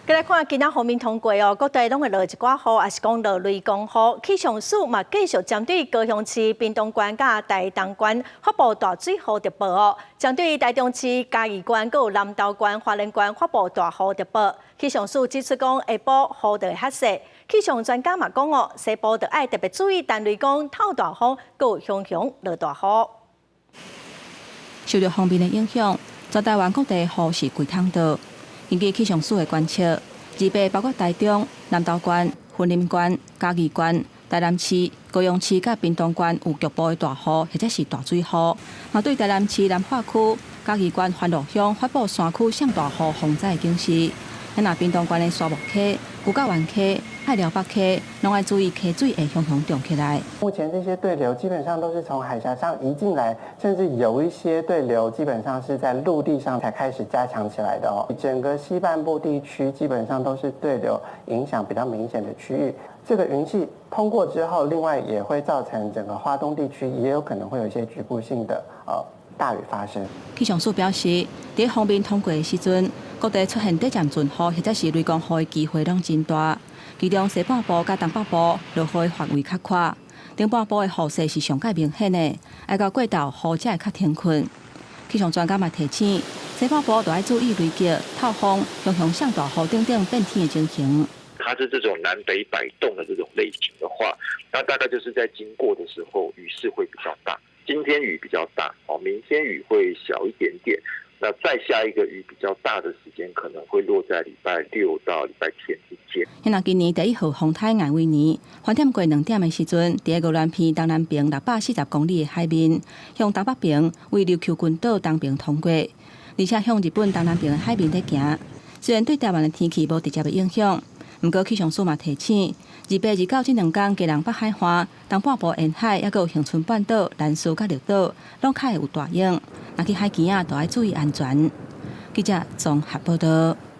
繼來看，今仔鋒面通過哦，各地攏會落一寡雨，抑是講落雷公雨。氣象署嘛繼續針對高雄市、屏東縣佮台東縣發布大水雨特報哦。針對台中市、嘉義縣、閣有南投縣、花蓮縣發布大雨特報。氣象署指出講，下晡雨就會較細。氣象專家嘛講哦，西部就愛特別注意陳雷公透大風，閣有雄雄落大雨。受著鋒面的影響，全台灣各地雨是規桶倒。根據氣象署的觀測，28包括台中、南投縣、雲林縣、嘉義縣、台南市、高雄市佮屏東縣有局部的大雨或者是大水雨。嘛對台南市南化區、嘉義縣番路鄉發布山區上大雨洪災的警示。若屏東縣的沙漠溪、牛角灣溪、隘寮北溪，攏愛注意溪水會雄雄漲起來。目前這些對流基本上都是從海峽上移進來，甚至有一些對流基本上是在陸地上才開始加強起來的哦。整個西半部地區基本上都是對流影響比較明顯的區域。這個雲系通過之後，另外也會造成整個花東地區也有可能會有一些局部性的大雨發生。氣象署表示，佇鋒面通過的時陣，各地出現短暫陣雨或者是雷公雨的機會攏真大。其中西半部佮東北部落雨的範圍較闊，中半部的雨勢是上蓋明顯的，愛到過晝雨才會較停困。氣象專家嘛提醒，西半部著愛注意雷擊、透風、雄雄上大雨等等變天的情形。它是這種南北擺動的這種類型的話，那大概就是在經過的時候雨勢會比較大。今天雨比較大，哦，明天雨會小一點點。那再下一個雨比較大的時間，可能會落在禮拜六到禮拜天之間。那今年第一號風颱艾維尼，翻點過2點的時陣，佇個鵝鑾鼻東南爿640公里的海面，向東北爿為琉球群島東爿通過，而且向日本東南爿的海面咧行。雖然對台灣的天氣無直接的影響，毋過氣象署嘛提醒，28、29這兩工，基隆北海岸、東半部沿海，抑閣有恆春半島、蘭嶼佮綠島，攏較會有大湧。若去海墘仔，都愛注意安全。記者綜合報道。